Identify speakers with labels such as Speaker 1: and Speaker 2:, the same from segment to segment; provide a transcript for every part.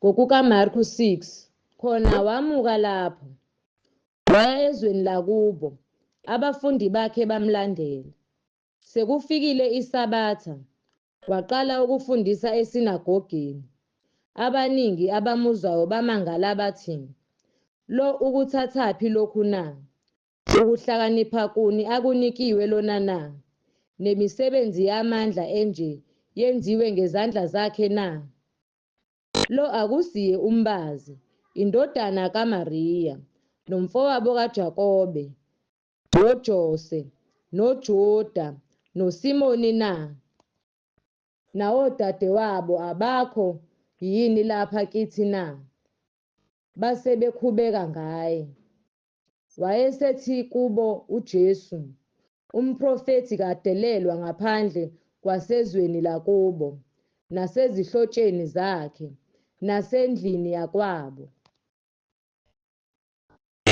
Speaker 1: NgokukaMarku 6 Khona wamuka lapho, waya ezweni lakubo, abafundi bakhe bamlandela. Sekufikile iSabatha, waqala ukufundisa esinagogeni. Abaningi abamuzwayo bamangala bathi, Lo ukuthathaphi lokhu na? Ukuhlakanipha kuni akunikiwe lona na? Nemisebenzi yamandla enje yenziwe ngezandla zakhe na? Lo akusiye umbazi, indodana kaMariya, nomfowabo kaJakobe, noJose, noJuda, noSimoni na? Nawodadewabo abakho yini lapha kithi na? Base bekhubeka ngaye. Wayesethi kubo uJesu, Umprofethi kadelelwa ngaphandle kwasezweni lakubo, nasezihlotsheni zakhe, nasendlini yakwabo.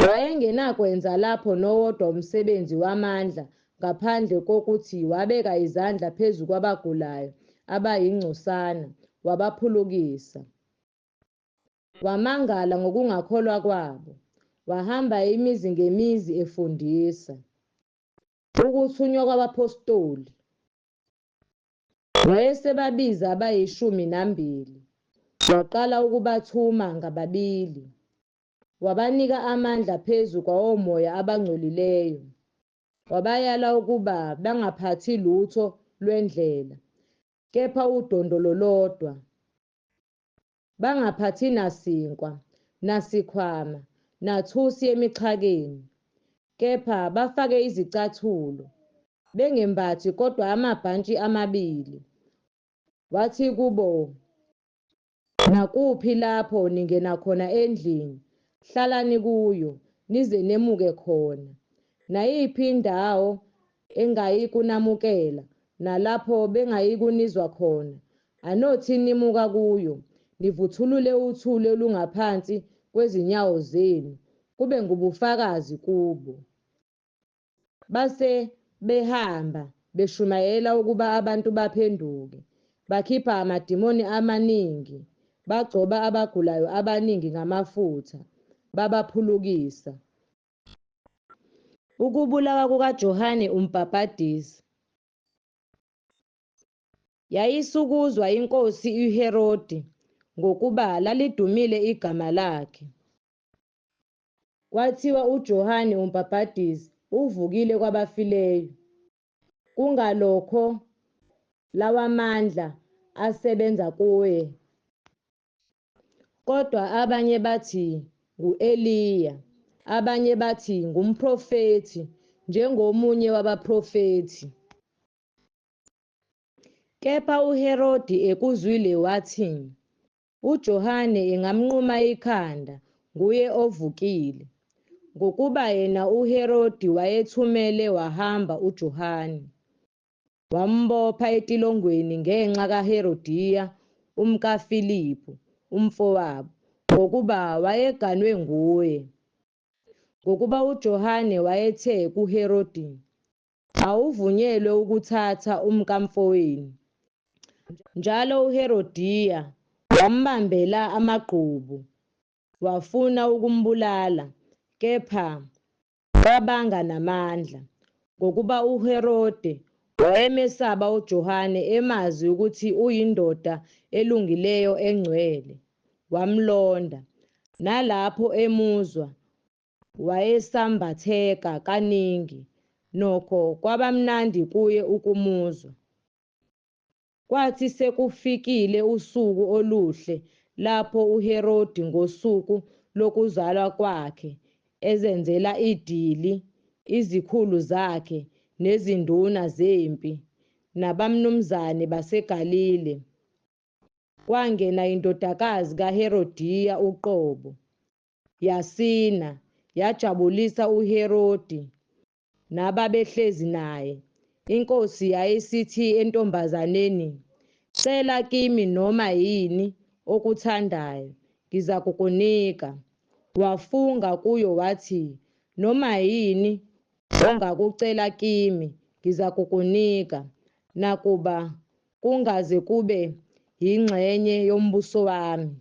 Speaker 1: Wayengenakwenza lapho nowodwa umsebenzi wamandla ngaphandle kokuthi wabeka izandla phezu kwabagulayo abayingcosana, wabaphulukisa. Wamangala ngokungakholwa kwabo. Wahamba imizi ngemizi efundisa. Ukuthunywa kwabaphostoli. Wayesebabiza abayishumi nambili, waqala ukubathuma ngababili. Wabanika amandla phezu kwawomoya abangcolileyo. Wabayala ukuba bangaphathi lutho lwendlela, kepha udondolo lodwa. Bangaphathi nasinkwa, nasikhwama, nathusi emixhakeni, kepha bafake izicathulo, bengembathi kodwa amabhantshi amabili. Wathi kubo, Nakuphi lapho ningena khona endlini, hlalani kuyo, nize nemuke khona. Nayiphi indawo engayikunamukela, nalapho bengayikunizwa khona, anothi nimuka kuyo, nivuthulule uthuli olungaphansi kwezinyawo zenu, kube ngubufakazi kubo. Base behamba beshumayela ukuba abantu baphenduke, bakhipha amadimoni amaningi, bagcoba abagulayo abaningi ngamafutha, babaphulukisa. Ukubulawa kukaJohane uMbhabhadisi. Yayisukuzwa inkosi uHerodi, ngokuba lalidumile igama lakhe. Kwathiwa uJohane uMbhabhadisi uvukile kwabafileyo, kungalokho lawamandla asebenza kuye. Kodwa abanye bathi ngu-Eliya, abanye bathi ngumprofethi, njengomunye wabaprofethi. Kepha uHerodi ekuzwile wathi, UJohane engamnquma ikhanda, nguye ovukile. Ngokuba yena uHerodi wayethumele wahamba uJohane, wambopha etilongweni ngenxa kaHerodiya umkaFiliphu, umfowabo, ngokuba wayeganwe nguye. Ngokuba uJohane wayethe kuHerodi, Awuvunyelwe ukuthatha umkamfowenu. Njalo uHerodiya wambambela amagqubu, wafuna ukumbulala, kepha kabanga namandla, ngokuba uHerode wayemesaba uJohane emazi ukuthi uyindoda elungileyo engcwele, wamlonda. Nalapho emuzwa, Wayesambatheka kaningi, nokho kwabamnandi kuye ukumuzwa. Kwathi sekufikile usuku oluhle lapho uHerodi ngosuku lokuzalwa kwakhe ezenzela idili, izikhulu zakhe nezinduna zempi nabamnumzane baseGalile, kwangena indodakazi kaHerodiya uqobo, Yasina, yajabulisa uHerodi nababehlezi naye. Inkosi yayisithi entombazaneni, Cela kimi noma yini okuthandayo, ngizakukunika. Wafunga kuyo wathi, Noma yini ongakucela kimi, ngizakukunika, nakuba kungaze kube yingxenye yombuso wami.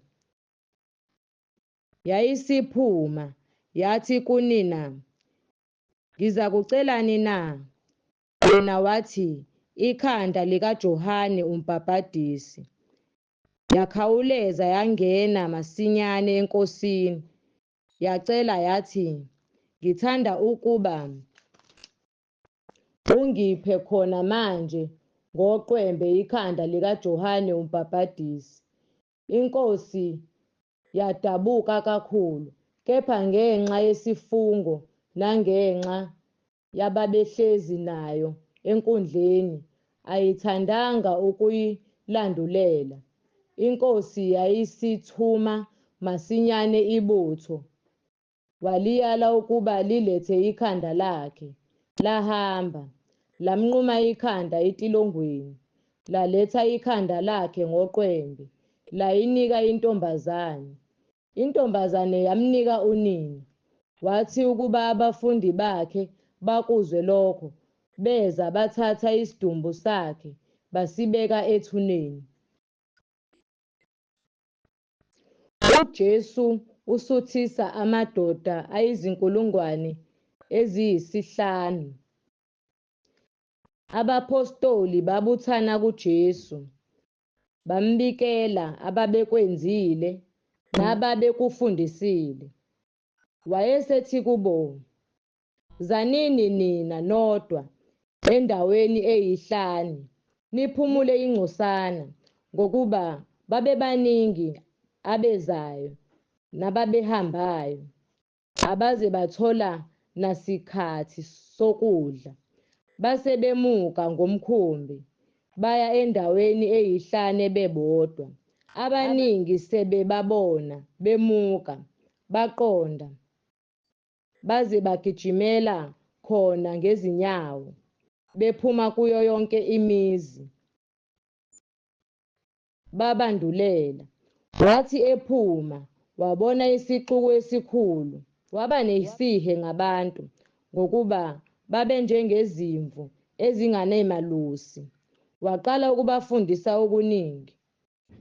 Speaker 1: Yayisiphuma, yathi kunina, Ngizakucelani na? Yena wathi, Ikhanda likaJohane uMbhabhadisi. Yakhawuleza yangena masinyane enkosini, yacela yathi, Ngithanda ukuba ungiphe khona manje ngoqwembe ikhanda likaJohane uMbhabhadisi. Inkosi yadabuka kakhulu, kepha ngenxa yesifungo nangenxa yababehlezi nayo enkundleni, ayithandanga ukuyilandulela. Inkosi yayisithuma masinyane ibutho, waliyala ukuba lilethe ikhanda lakhe. Lahamba, lamnquma ikhanda etilongweni, laletha ikhanda lakhe ngoqwembe, layinika intombazane. Intombazane yamnika unina. Wathi ukuba abafundi bakhe bakuzwe lokho, beza bathatha isidumbu sakhe, basibeka ethuneni. UJesu usuthisa amadoda ayizinkulungwane eziyisihlanu. Abaphostoli babuthana kuJesu, bambikela ababekwenzile nababekufundisile. Wayesethi kubo, Zanini nina nodwa endaweni eyihlane, niphumule ingcosana, ngokuba babebaningi abezayo nababehambayo, abaze bathola nasikhathi sokudla. Base bemuka ngomkhumbi, baya endaweni eyihlane bebodwa. Abaningi sebebabona bemuka, baqonda, baze bagijimela khona ngezinyawo, bephuma kuyo yonke imizi. Babandulela. Wathi ephuma, wabona isixuku esikhulu, waba nesihe ngabantu, ngokuba babenjengezimvu ezingenamalusi. Waqala ukubafundisa okuningi.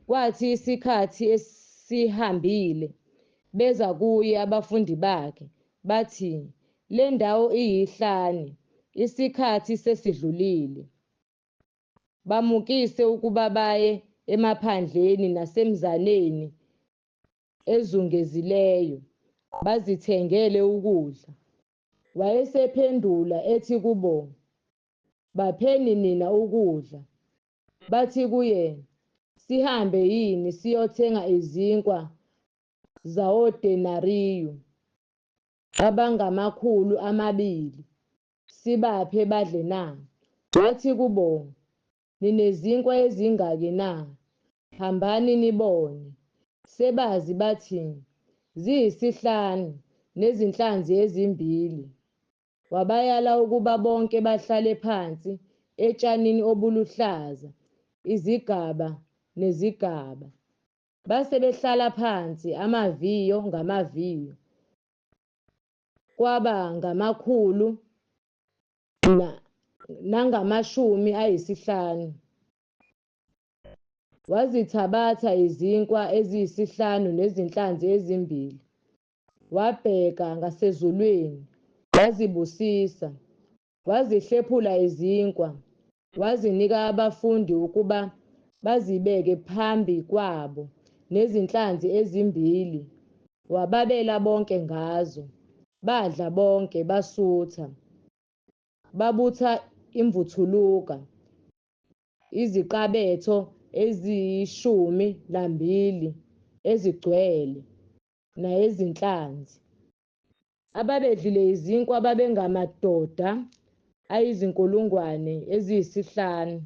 Speaker 1: Kwathi isikhathi esihambile, beza kuye abafundi bakhe, bathi, Le ndawo iyihlane, isikhathi sesidlulile. Bamukise ukuba baye emaphandleni nasemizaneni ezungezileyo, bazithengele ukudla. Wayesephendula ethi kubo, Bapheni nina ukudla. Bathi kuye, Sihambe yini siyothenga izinkwa zawodenariyu abangama-200, sibaphe badle na? Wathi kubo, Ninezinkwa ezingaki na? Hambani nibone. Sebazi bathi, Ziyisihlanu, nezinhlanzi ezimbili. Wabayala ukuba bonke bahlale phansi etshanini obuluhlaza, izigaba nezigaba. Base behlala phansi amaviyo ngamaviyo, kwaba ngamakhulu nangamashumi ayisihlanu. Wazithabatha izinkwa eziyisihlanu nezinhlanzi ezimbili, wabheka ngasezulwini, wazibusisa, wazihlephula izinkwa, wazinika abafundi ukuba bazibeke phambi kwabo, nezinhlanzi ezimbili, wababela bonke ngazo. Badla bonke, basutha. Babutha imvuthuluka, iziqabetho eziyishumi nambili ezigcwele, nayezinhlanzi. Ababedlile izinkwa babengamadoda ayizinkulungwane eziyisihlanu.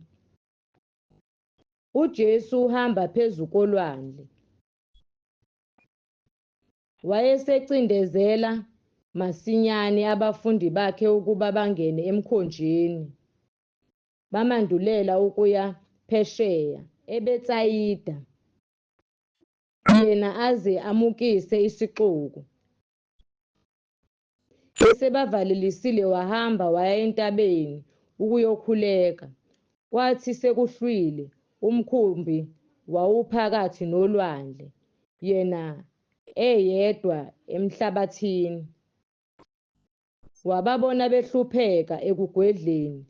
Speaker 1: UJesu uhamba phezu kolwandle. Wayesecindezela masinyane abafundi bakhe ukuba bangene emkhunjini, bamandulela ukuya phesheya eBetsayida, yena aze amukise isixuku. Esebavalelisile wahamba waya entabeni ukuyokhuleka. Kwathi sekuhlwile, umkhumbi wawuphakathi nolwandle, yena Eyedwa emhlabathini. Wababona behlupheka ekugwedleni,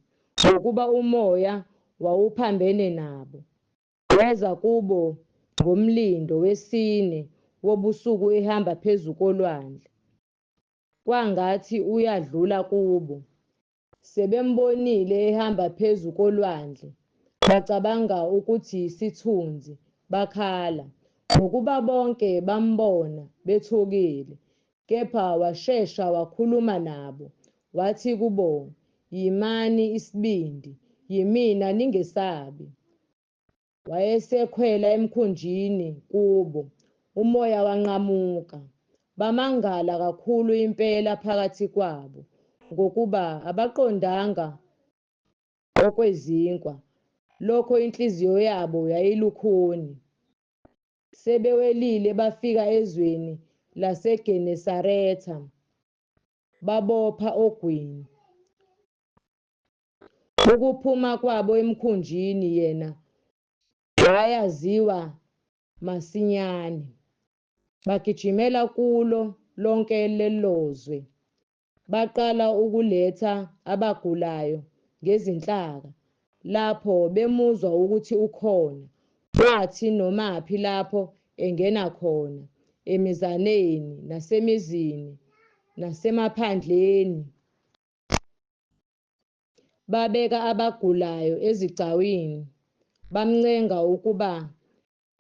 Speaker 1: ngokuba umoya wawuphambene nabo. Weza kubo ngomlindo wesine wobusuku ehamba phezu kolwandle. Kwangathi uyadlula kubo. Sebembonile ehamba phezu kolwandle, bacabanga ukuthi yisithunzi, bakhala, ngokuba bonke bambona bethukile. Kepha washesha wakhuluma nabo, wathi kubo, Yimani isibindi, yimina, ningesabi. Wayesekhwela emkhunjini kubo, umoya wanqamuka. Bamangala kakhulu impela phakathi kwabo, ngokuba abaqondanga okwezinkwa, lokho inhliziyo yabo yayilukhuni. Sebewelile bafika ezweni laseGenesaretha, babopha ogwini. Ukuphuma kwabo emkhunjini yena wayaziwa masinyane. Bagijimela kulo lonke lelo zwe, baqala ukuletha abagulayo ngezinhlaka. Lapho bemuzwa ukuthi ukhona, kwathi nomaphi lapho engena khona, emizaneni, nasemizini, nasemaphandleni, babeka abagulayo ezigcawini, bamncenga ukuba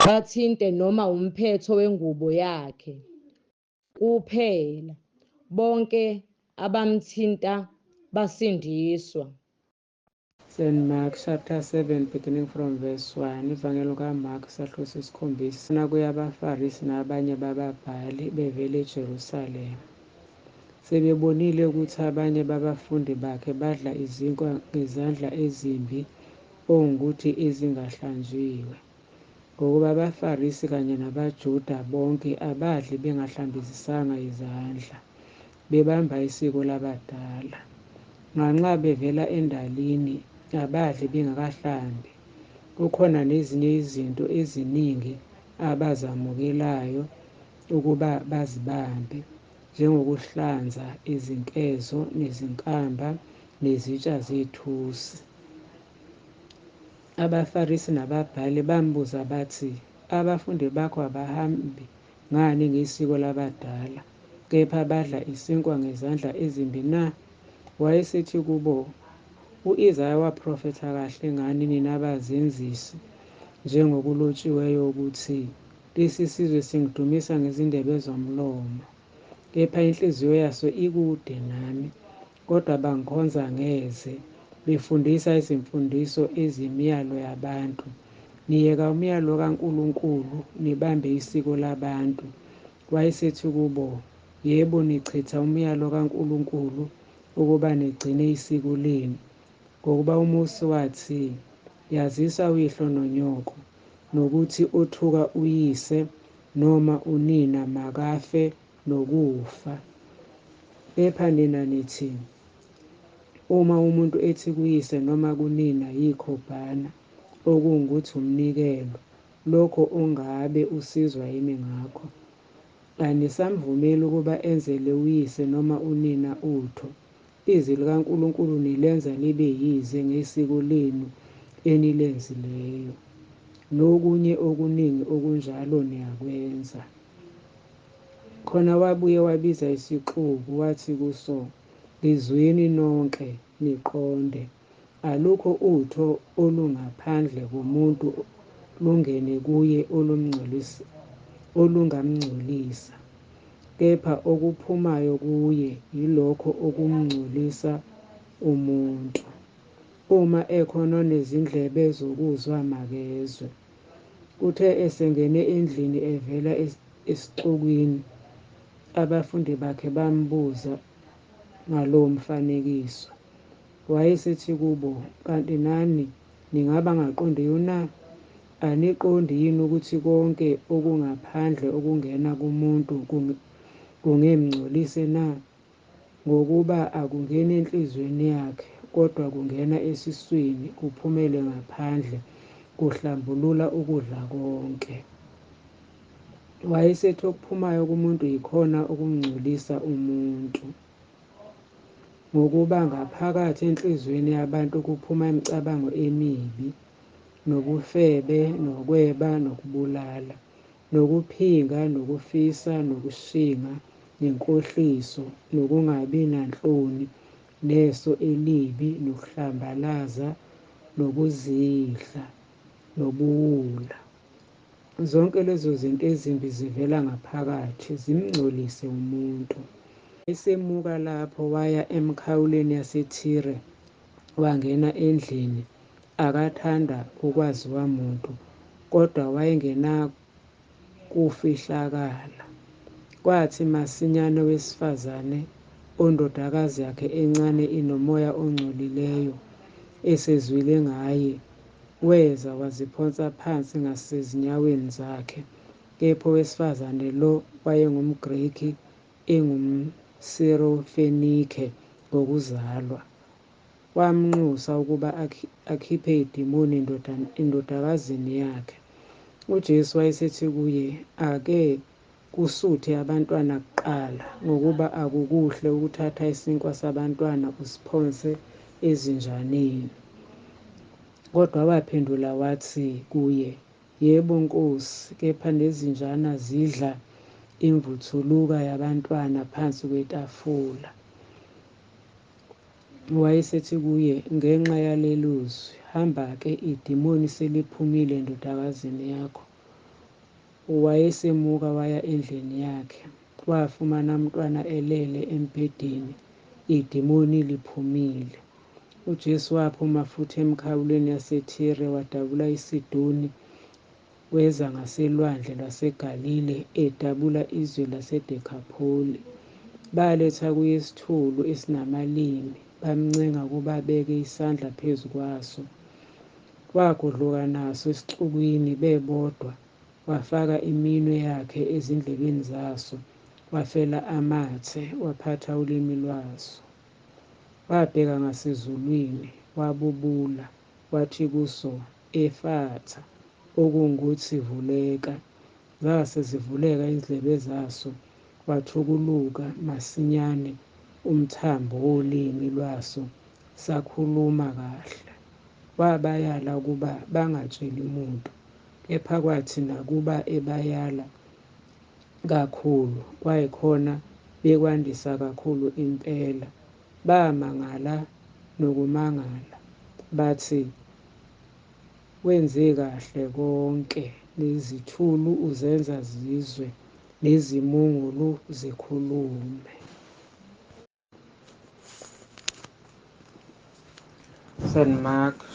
Speaker 1: bathinte noma umphetho wengubo yakhe kuphela. Bonke abamthinta basindiswa.
Speaker 2: St. Mark chapter 7 beginning from verse 1. Ivangeli kaMark isahluko sesikhombisa. Nakuya abaFarisi nabanye bababhali bevela eJerusalema. Sebebonile ukuthi abanye babafundi bakhe badla izinkwa ngezandla ezimbi, okungukuthi ezingahlanjiwe. Ngokuba abaFarisi kanye nabaJuda bonke abadli bengahlambisisanga izandla, bebamba isiko labadala. Nganxa bevela endalini, abadli bengakahlambi. Kukhona nezinye izinto eziningi abazamukelayo ukuba bazibambe, njengokuhlanza izinkezo nezinkamba nezitsha zethusi. AbaFarisi nababhali bambuza bathi, Abafundi bakho abahambi ngani ngesiko labadala, kepha badla isinkwa ngezandla ezimbi na? Wayesethi kubo, U-Isaya waprofetha kahle ngani nina bazenzisi, njengokulotshiweyo ukuthi, Lesi sizwe singidumisa ngezindebe zomlomo, kepha inhliziyo yaso ikude nami. Kodwa bangikhonza ngeze, befundisa izimfundiso eziyimiyalo yabantu. Niyeka umyalo kaNkulunkulu, nibambe isiko labantu. Wayesethi kubo, Yebo, nichitha umyalo kaNkulunkulu ukuba nigcine isiko lenu. Ngokuba uMose wathi, Yazisa uyihlo nonyoko, nokuthi othuka uyise noma unina makafe nokufa. Kepha nina nithi, Uma umuntu ethi kuyise noma kunina, Yikhobhana, okungukuthi umnikelo, lokho ungabe usizwa yimi ngakho. Anisamvumeli ukuba enzele uyise noma unina utho. Izwi likaNkulunkulu nilenza libe yize ngesiko lenu enilenzileyo. Nokunye okuningi okunjalo niyakwenza. Khona wabuye wabiza isixuku, wathi kuso, Ngizwini nonke, niqonde. Alukho utho olungaphandle komuntu lungene kuye olungamngcolisa, kepha okuphumayo kuye yilokho okumngcolisa umuntu. Uma ekhona onezindlebe zokuzwa makezwe. Kuthe esengene endlini evela esixukwini, abafundi bakhe bambuza ngalowo mfanekiso. Wayesethi kubo, Kanti nani ningaba ngaqondiyo na? Aniqondi yini ukuthi konke okungaphandle okungena kumuntu kungemngcolise na? Ngokuba akungeni enhliziyweni yakhe, kodwa kungena esiswini, kuphumele ngaphandle, kuhlambulula ukudla konke. Wayesethi okuphumayo kumuntu yikhona okumngcolisa umuntu. Ngokuba ngaphakathi enhliziyweni yabantu kuphuma imicabango emibi, nobufebe, nokweba, nokubulala, nokuphinga, nokufisa, nokushinga, nenkohliso, nokungabi nanhloni, neso elibi, nokuhlambalaza, nokuzidla, nobuwula. Zonke lezo zinto ezimbi zivela ngaphakathi, zimngcolise umuntu. Esemuka lapho waya emikhawulweni yaseThire, wangena endlini, akathanda ukwaziwa muntu, kodwa wayengenakufihlakala. Kwathi masinyane owesifazane ondodakazi yakhe encane inomoya ongcolileyo, esezwile ngaye, weza waziphonsa phansi ngasezinyaweni zakhe. Kepha owesifazane lo wayengumGreki, engumSirofenike ngokuzalwa. Wamnxusa ukuba akhiphe idimoni endodakazini yakhe. UJesu wayesethi kuye, ake kusuthe abantwana kuqala, ngokuba akukuhle ukuthatha isinkwa sabantwana usiphonse ezinjaneni. Kodwa waphendula wathi kuye, yebo Nkosi, kepha nezinjana zidla imvuthuluka yabantwana phansi kwetafula. Wayesethi kuye, ngenxa yalelo zwi, hamba-ke, idimoni seliphumile endodakazini yakho. Wayesemuka waya endlini yakhe, wafumana umntwana elele embhedeni, idimoni liphumile. UJesu waphuma futhi emikhawulweni yaseThire, wadabula iSidoni, weza ngaselwandle lwaseGalile, edabula izwe laseDekapholi. Baletha kuye isithulu esinamalimi, bamncenga ukuba abeke isandla phezu kwaso. Wagudluka naso esixukwini bebodwa, wafaka iminwe yakhe ezindlebeni zaso, wafela amathe, waphatha ulimi lwaso. Wabheka ngasezulwini, wabubula, wathi kuso, Efatha, okungukuthi vuleka. Zase zivuleka izindlebe zaso, wathukuluka masinyane umthambo wolimi lwaso, sakhuluma kahle. Wabayala ukuba bangatsheli muntu, kepha kwathi nakuba ebayala kakhulu, kwayikhona bekwandisa kakhulu impela. Bamangala nokumangala, bathi, wenze kahle konke, nezithulu uzenza zizwe, nezimungulu zikhulume.
Speaker 3: St. Mark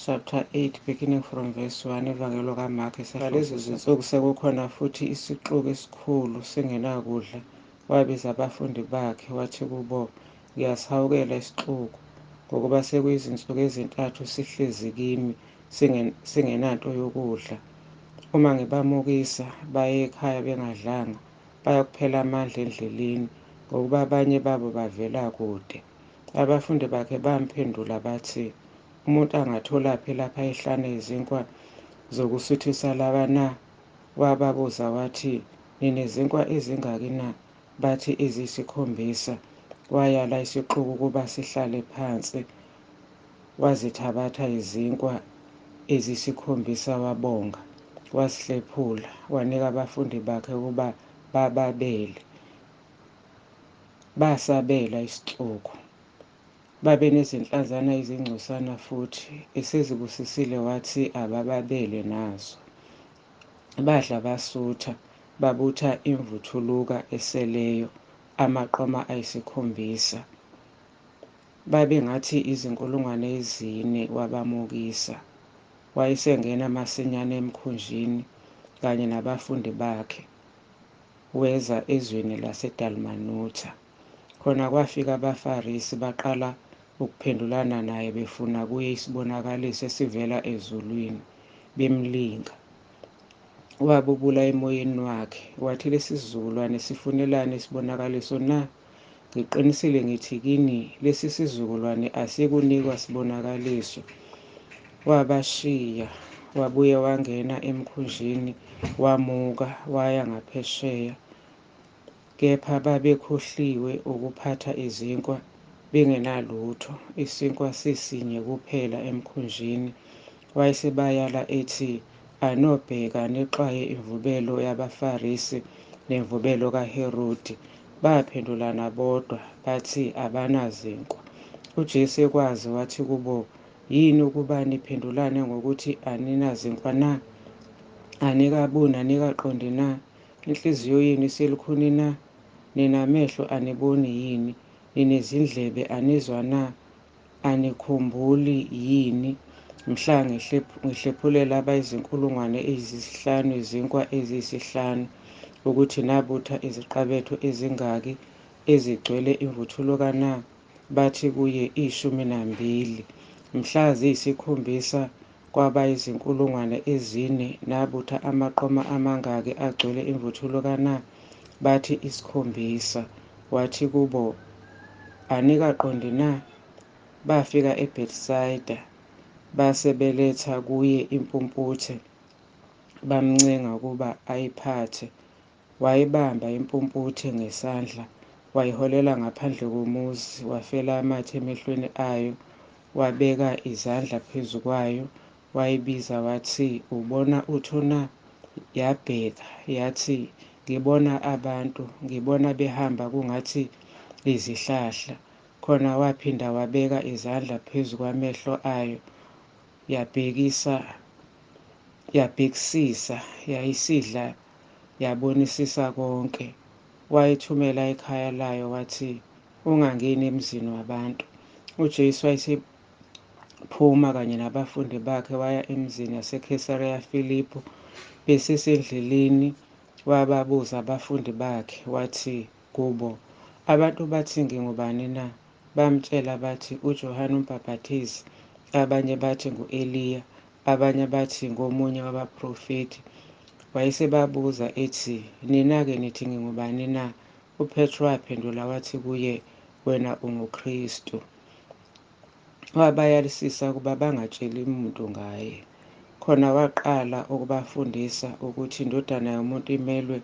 Speaker 3: chapter 8 beginning from verse 1. Ivangelo kaMark. Ngalezo zinsuku sekukhona futhi isixuku esikhulu singenakudla. Wabiza abafundi bakhe wathi kubo, ngiyasihawukela isixuku, ngokuba sekuyizinsuku ezintathu sihlezi kimi singenanto yokudla. Uma ngibamukisa baye ekhaya bengadlanga, bayakuphela amandla endleleni, ngokuba abanye babo bavela kude. Abafundi bakhe bamphendula bathi, umuntu angatholaphi lapha ehlane izinkwa zokusuthisa laba na? Wababuza wathi, ninezinkwa ezingaki na? Bathi, eziyisikhombisa. Wayala isixuku ukuba sihlale phansi, wazithabatha izinkwa eziyisikhombisa, wabonga, wazihlephula, wanika abafundi bakhe ukuba bababele. Basabela isixuku. Babe nezinhlanzana ezingcosana futhi, esezibusisile wathi abababele nazo. Badla basutha, babutha imvuthuluka eseleyo, amaqoma ayisikhombisa. Babengathi izinkulungwane ezine, wabamukisa. Wayesengena masinyane emkhunjini kanye nabafundi bakhe, weza ezweni laseDalmanutha. Khona kwafika abaFarisi, baqala ukuphendulana naye befuna kuye isibonakaliso esivela ezulwini, bemlinga. Wabubula emoyeni wakhe, wathi, lesi sizukulwane sifunelani isibonakaliso na? Ngiqinisile ngithi kini, lesi sizukulwane asikunikwa sibonakaliso. Wabashiya, Wabuye wangena emkhunjini, wamuka, waya ngaphesheya. Kepha babekhohliwe ukuphatha izinkwa, bengenalutho, isinkwa sisinye kuphela emkhunjini. Wayesebayala ethi, Anobheka nixwaye imvubelo yabaFarisi nemvubelo kaHerodi. Baphendulana bodwa bathi, Abanazinkwa. UJesu ekwazi wathi kubo, Yini ukuba niphendulane ngokuthi aninazinkwa na? Anikaboni, anikaqondi na? Inhliziyo yenu iselukhuni na? Ninamehlo aniboni yini? Ninezindlebe anizwa na? Anikhumbuli yini mhla ngihlephulela abayizinkulungwane eziyisihlanu izinkwa eziyisihlanu, ukuthi nabutha iziqabetho ezingaki ezigcwele imvuthuluka na? Bathi kuye, 12. Mhla ziyisikhombisa kwabayizinkulungwane 4 nabutha amaqoma amangaki agcwele imvuthuluka na? Bathi, 7. Wathi kubo, Anikaqondi na? Bafika eBethsayida, base beletha kuye impumputhe, bamncenga ukuba ayiphathe. Wayibamba impumputhe ngesandla, wayiholela ngaphandle komuzi, wafela amathe emehlweni ayo, wabeka izandla phezu kwayo, wayibiza wathi, Ubona utho na? Yabheka, yathi, Ngibona abantu, ngibona behamba kungathi izihlahla. Khona waphinda wabeka izandla phezu kwamehlo ayo, yabhekisisa, yayisidla yabonisisa konke. Wayithumela ekhaya layo, wathi, Ungangeni emzini wabantu. UJesu wayesephuma kanye nabafundi bakhe, waya emzini yaseKhesariya Filipu. Besesendleleni wababuza abafundi bakhe, wathi kubo, Abantu bathi ngingubani na? Bamtshela bathi, uJohane uMbhapathizi, abanye bathi ngu-Eliya, abanye bathi ngomunye wabaprofethi. Wayesebabuza ethi, Nina-ke nithi ngingubani na? UPetru waphendula wathi kuye, Wena unguKristu. Wabayalisisa ukuba bangatsheli muntu ngaye. Khona waqala ukubafundisa ukuthi iNdodana yomuntu imelwe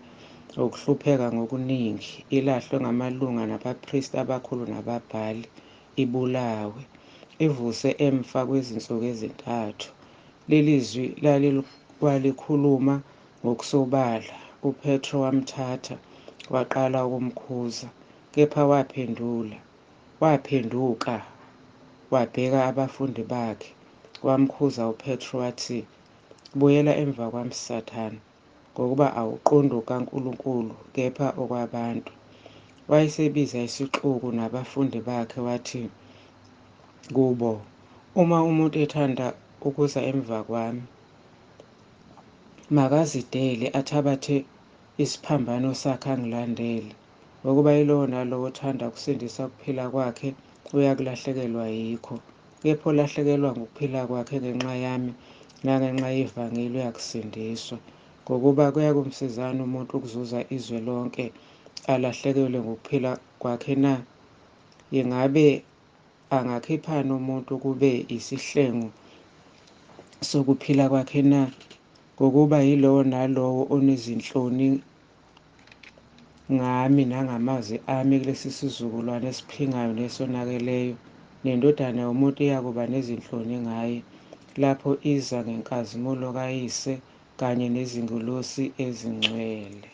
Speaker 3: ukuhlupheka ngokuningi, ilahlwe ngamalunga nabapristi abakhulu nababhali, ibulawe, ivuse emva kwezinsuku ezintathu. Leli zwi walikhuluma ngokusobala. UPetru wamthatha, waqala ukumkhuza. Kepha waphenduka, wabheka abafundi bakhe, wamkhuza uPetru wathi, Buyela emva kwami, Sathane, ngokuba awuqondi okaNkulunkulu, kepha okwabantu. Wayesebiza isixuku nabafundi bakhe, wathi kubo, Uma umuntu ethanda ukuza emva kwami, makazidele, athabathe isiphambano sakhe angilandele. Ngokuba yilowo nalowo othanda ukusindisa ukuphila kwakhe uyakulahlekelwa yikho, kepha olahlekelwa ngukuphila kwakhe ngenxa yami nangenxa yevangeli uyakusindiswa. Ngokuba kuyakumsizani umuntu ukuzuza izwe lonke, alahlekelwe ngukuphila kwakhe na? Ingabe angakhiphani umuntu kube isihlengo sokuphila kwakhe na? Ngokuba yilowo nalowo onezinhloni ngami nangamazwi ami kulesi sizukulwane esiphingayo nesonakeleyo, neNdodana yomuntu iyakuba nezinhloni ngaye, lapho iza ngenkazimulo kaYise kanye nezingelosi ezingcwele.